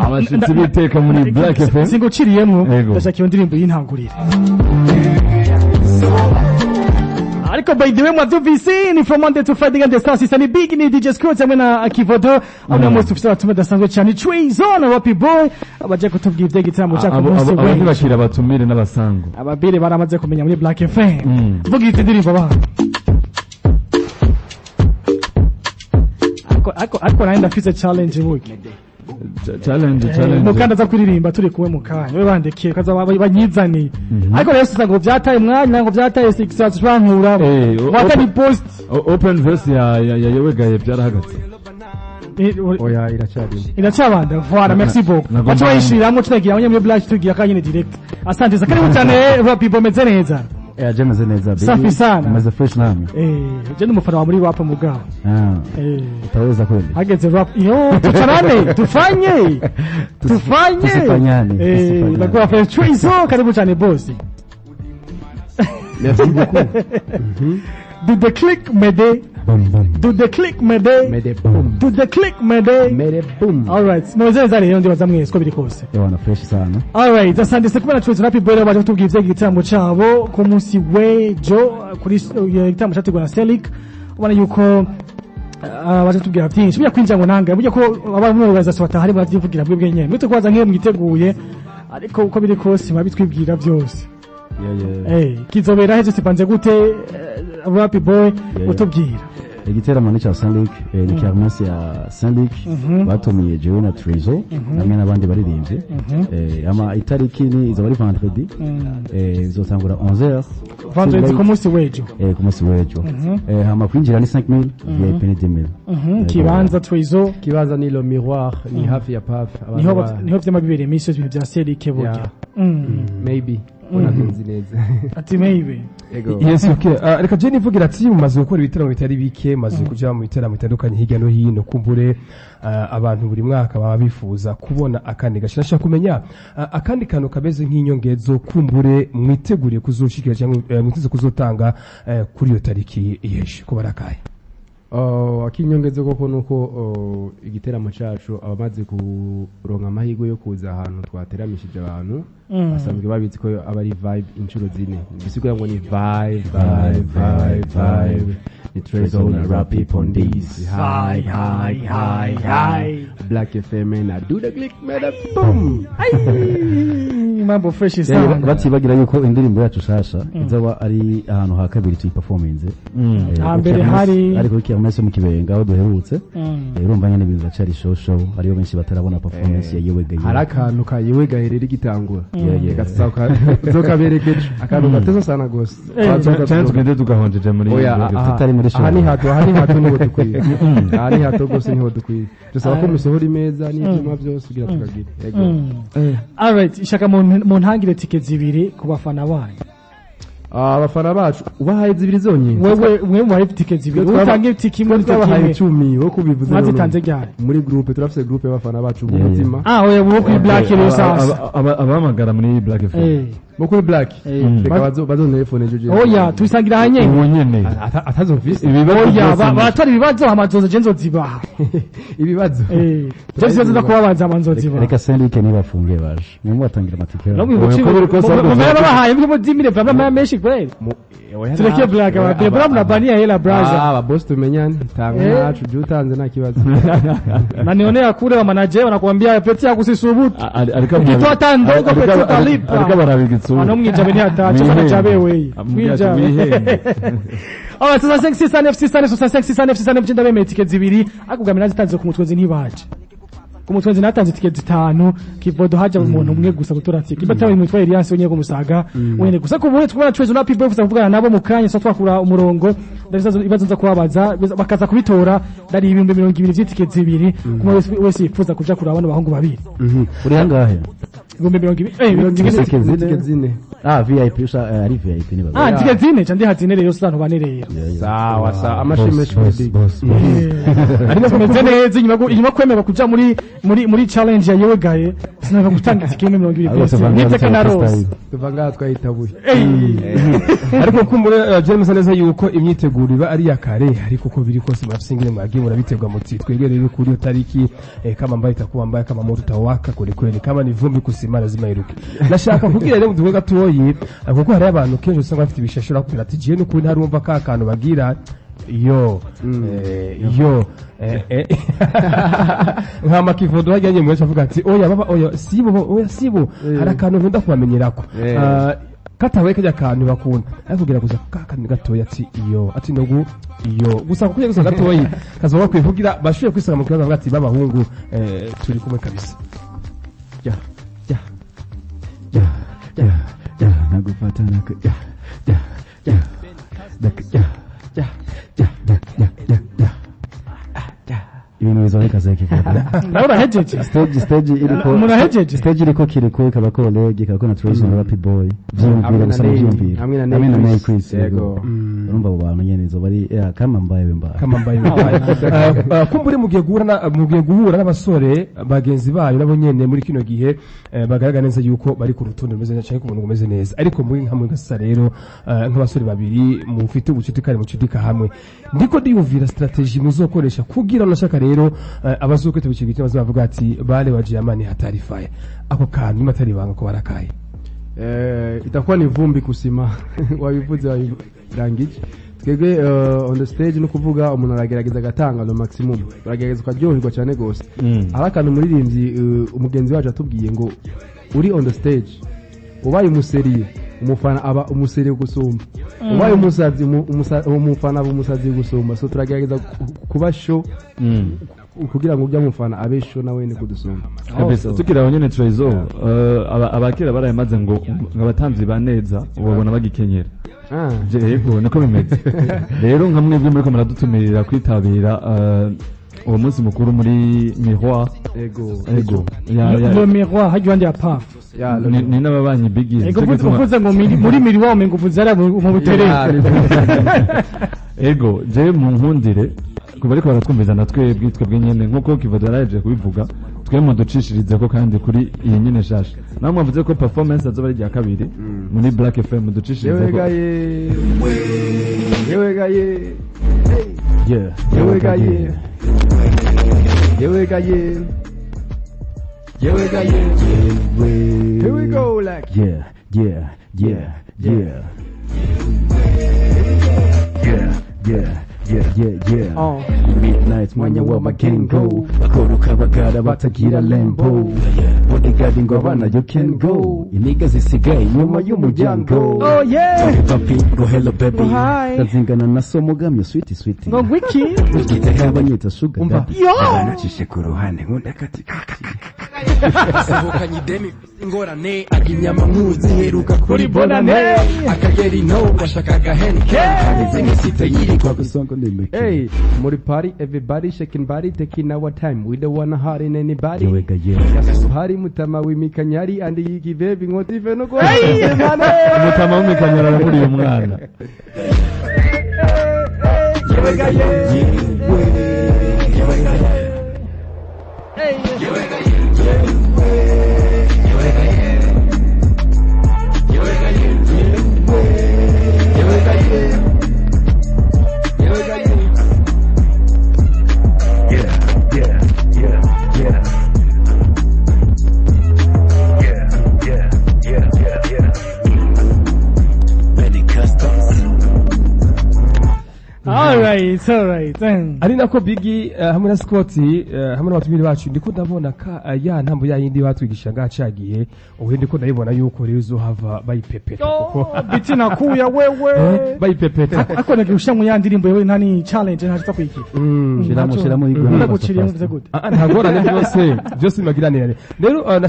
Abashitsi b'iteka muri Black FM. Singuciriyemwo. Yego. Ndashaka iyo ndirimbo y'intangurire. Ariko by the way, mwavyumvise, ni from Monday to Friday and the stars is ni big, ni DJ Scott hamwe na Kivodo. Amwe munsi ufite abatume dasanzwe cyane, Trayzon na Rappy Boy, abaje kutubwira ivy'igitaramo cya ku Abo munsi abo w'ejo. ntibakira abatumire n'abasango. Ababire baramaze kumenya muri Black FM. Vuga iyi ndirimbo bana. Ariko nawe ndafise challenge burya. Challenge, challenge. Mukanda aza kuririmba turi kumwe mu kanya, we bandekiye kaza banyizaniye. Ariko rero sisa ngo vyataye umwanya, ngo vyataye six hours bankura. Wata ni post. Open verse ya Yewegaye byarahagaze. Oya, iracyarimo. Iracabanda. Voilà, merci beaucoup. Baca bayishiriramo, tunagira abanye muri Black, tugira akanyene direct. Asante, karibu cyane Rappy Boy, meze neza? Eh, je meze neza, baby. Safi sana. Meze fresh namwe. Je ndi umufana wa muri rap mugabo. Ah, utaweza kweli. Hageze rap yo tucharane, tufanye tufanye. Tusifanyane, tusifanyane. Nakuwa fresh. Chwizo, karibu cyane boss. Merci beaucoup. Do the click mede. Boom boom. Do the click mede. Mede boom. Do the click mede. Mede boom. Alright, mumeze neza rero ndibaza mwese ko biri kose. Ewana, fresh sana. Alright, asante se kubona Chwizo Rappy Boy baje kutubwira ivy'igitaramo cabo ku munsi w'ejo kuri igitaramo cyateguwe na Selic. Ubona yuko baje kutubwira byinshi burya kwinjira ngo nanga burya ko abantu baza batahari bavyivugira bwe bwenyene mwe tukwaza nk'iyo mwiteguye, ariko uko biri kose mabitwibwira byose. Yeah. Kizobera hejo, sipanze gute, Rappy Boy? Utubwira. Igiteramo ni cya Saint Luc, ni kermesse ya Saint Luc batumiye jewe na Trezo hamwe n'abandi baririmbyi. Ama itariki ni izaba ari vendredi. Izotangura 11h. Vendredi, ku munsi w'ejo. Ku munsi w'ejo. Hama kwinjira ni 5000, VIP ni 10000. Kibanza, Trezo? Kibanza ni Le Miroir, ni hafi ya paf. Abantu Niho vyama bibereye iminsi yose ibintu vya Selic burya. Yeah. Maybe unabizi neza. Ati maybe. Ego. Yes, okay. Reka je nivugira ati mumaze gukora ibitaramo bitari bike, mumaze kuja mu bitaramo bitandukanye hirya no hino. Kumbure abantu buri mwaka baba bifuza kubona akandi gashira. Nashaka kumenya akandi kantu kameze nk'inyongezo kumbure mwiteguriye kuzoshikira cyangwa mwiteze kuzotanga kuri iyo tariki y'ejo ko barakaye. Oh, akinyongezo koko nuko oh, igiteramo cacu abamaze kuronka amahirwe yo kuza ahantu twateramishije abantu basanzwe babizi ko aba ari vibe inshuro zine, bisigura ngo ni vibe, vibe, vibe, vibe, ni Trezor na Rappy Pondis. Hi hi hi hi. Black FM na Do the Click Made Boom. Ai, mambo fresh Yeah, sana. Batibagira yuko indirimbo yacu shasha izaba ari ahantu ha kabiri tuyiperforminze. Hambere Ariko kuri kermesse mu Kibenga aho duherutse. Urumva nyene ibintu biracari show show, hariyo benshi batarabona performance ya Yewegaye. Hari akantu ka Yewegaye rero igitangura. Yeah. Reka tuzokaberekeje akantu gateza sana gose. Cyane tugende tugahonjeje muri Oya, Black FM. aha, Tutari muri show. aha ni hato niho dukwiye, aha ni hato rwose niho dukwiye. Dusaba ko musohora imeza n'ibyuma byose kugira tukagira. Yego. Alright, ishaka mu ntangire tike zibiri ku bafana banyu. Ah, abafana bacu ubahaye zibiri zonyine? Wewe mwe muhaye tike zibiri. Utange tike imwe, tike Twabahaye imwe. 10 wo kubivuze. Mwazitanze ryari? Muri groupe, turafise groupe y'abafana bacu b'umutima. Ah, oya, bo kuri Black rero sasa. Abahamagara muri Black FM. Bo kuri Black, reka bazontelefone ejo jewe. Oya, tubisangira hanye. Ubu nyene Atazumvise. Ibibazo Oya, byose baratora ibibazo hama nzoza je nzozibaha. Ibibazo. Je sibazo nza kubabaza hama nzozibaha. Reka Saint Luc nibafunge baje nimwe batangira amatike No yabo. mwibuke. Oya, ko biri kose ahubwo Babahaye muri 10,000 vraiment menshi kweli. Oya, Tureke Black oya, aba bra mnabania hela braza. Ah, aba boss tumenyane, tanga nacu jya utanze nta kibazo. Na nionea kule wa manager wanakuambia peti ya kusisubutu. Ariko Ukitoa hata ndogo peti utalipa. Ariko barabika itsura. Ano mwijabe ni atacha sana chabe wewe. Mwijabe. Mwihende. Alright, 65 69 69 65 69 69 mchenda bemeye tike zibiri akubwa zitanze ku mutwenzi ntibaje. Ku mutwenzi natanze tike zitanu, Kivodo haja umuntu umwe gusa gutora tike. Ibatawe mwitwa Elias wenyewe kumusaga. Wene gusa ku buhe twabona Trezo na People gusa kuvugana nabo mu kanya so twakura umurongo. Ndabisa ibibazo nza kubabaza bakaza kubitora, ndari 20,000 vy'itike zibiri. Kuma wese wese yifuza kuja kuraba bano bahungu babiri. Uri hangahe? 20,000 Itike zine. Itike zine. Ah, VIP usha ari VIP ni Ah, tike zine ca ndiha zine rero santu bane rero. Sawa sawa, amashimeshi Boss, boss, boss. Ariko tumeze neza inyuma inyuma kwemerwa kuja muri challenge ya yewe gaye sinaba gutanga itike 20,000 Ariko pesi. tuvanga Niteka na twa Rose. style. Tuva ngaha twahitabuye. Ariko kumbure James neza yuko imyiteguro iba ari iya kare, ariko uko biri kose murafise ingene mwagiye murabitegwa muti twebwe rero kuri iyo tariki kama mbaye itakuwa mbaye, kama moto utawaka kweli kweli, kama ni vumbi kusima lazima iruke. Nashaka kugira rero muduwe gatoyi kuko hari abantu kenshi usanga bafite ibishashura bakubwira ati jewe n'ukuri ntarumva ka kantu bagira yo yo nka makivodo hajyanye mwese avuga ati oya baba, oya sibo, oya sibo, hari akantu nkunda kubamenyerako. Ah, katabaye kajya kantu bakunda ariko kugira gusa ka kantu gatoya ati iyo ati nogu iyo gusa kuko gusa gatoyi kazoba bakwiye kugira bashoboye kwisanga mu kibazo bavuga ati babahungu turi kumwe kabisa. Ya, ya, ya, ya, ya, nagufata naku, ya, ya, ya, naku, ya, ya, ya, ya, ya, ya, ya. Ibintu bizoboneka kivuga. Nawe urahejeje. Stage iriko Murahejeje? Stage iriko Kiriko, ikabako Oleg, ikabako na Tracy na Happy Boy. Vyiyumvira gusa muvyiyumvira. Hamwe na Hamwe na Nay Nay Chris. Chris. Yego. Yego. Urumva abo bantu nyene izoba ari ya kama mbaye mbaye. Kama mbaye mbaye. Kumbure mugiye guhura n'abasore bagenzi bayo nabo nyene muri kino gihe bagaragara neza yuko bari ku rutonde rumeze neza cyane, ku muntu umeze neza, ariko muri nka muri gasa rero nk'abasore babiri mufite ubucuti kandi mucutika hamwe, ndiko ndiyumvira strategy muzokoresha kugira nashaka rero abazokwita ikintu gituma bavuga ati bale wa Germany hatari fire, ako kantu niba atari ibanga ko barakaye. Itakuwa ni vumbi kusima, wabivuze wabirangije. Twebwe on the stage no kuvuga umuntu aragerageza agatanga le maximum, uragerageza ukaryoherwa cyane gose. Hari akantu umuririmbyi umugenzi wacu atubwiye ngo uri on the stage ubaye umuseriye, umufana aba umuseriye gusumba, ubaye umusazi umufana aba umusazi gusumba. So turagerageza kuba show kugira ngo ujya mufana abe show nawe ni kudusumba. Kabisa, tukiri aho nyene Trezor, abakera barayamaze ngo abatamvyi ba neza ubabona bagikenyera. Ah. Yego, niko bimeze rero. Nka mwebwe muriko muradutumirira kwitabira uwo munsi mukuru muri Miroir. Ego. Ego ya ya. Le Miroir hajya wandi ya paf. Ya. Ni n'ababanyi bigi. Ego, uvuze ngo muri Miroir umengo uvuze ari mu buterere. Ego, je mu nkundire kuba ariko baratwumviza na twebwe nyene nkuko Kivodo yarahejeje kubivuga, twe muducishirize ko kandi kuri iyi nyene shasha nawe mwavuze ko performance azoba ari irya kabiri muri Black FM, muducishirize Yewe ko. gaye, yewe gaye. Yeah. Yewe gaye, yewe gaye, yewe gaye. Here we go like. Yeah. Yeah. Oh. Midnight mwanya w'amagengo bakoroka bagara batagira lembo, bodyguard ngo abana you can go, iniga zisigaye inyuma y'umuryango. Oh yeah. Papi ngo hello baby. Ngo hi. Ndazingana na so mugamyo sweet sweet. Ngo ngwiki. Ngite abanyita sugar Umva. daddy. Yo. Nacishe ku ruhande nkunda kati. Sohokanye idemi ingorane arya inyama nk'uziheruka kuri bonane akagera ino gashaka agahenke izi yirirwa Gusa ngo nimeke. Hey, muri party, everybody shaking body, taking our time. We don't wanna hurt in anybody. Yewe ga yeah. Hari mutama w'imikanyari and yiki baby ngo tive no go. Umutama w'imikanyara aramuriye umwana. Yewe ga yewe, yewe ga yewe, ga yewe, ga yewe, ga yewe, ga yewe, ga yewe. Yeah. Yeah. Many customs. Alright, alright. Ari nako Bigi hamwe na Scott hamwe n'abatumire bacu, ndiko ndabona ka ya ntambo ya yindi batwigisha ngacagiye ubu ndiko ndayibona yuko rero izohava bayipepeta kuko Biti nakuya wewe. Bayipepeta. Ariko nagiye ushyira mu ya ndirimbo yewe nta ni challenge nta kwigira. Shiramo, shiramo igwe. Ndaguciriye mvuze gute? Ah, ah, nta ngorane, byose byose bimagiranire rero.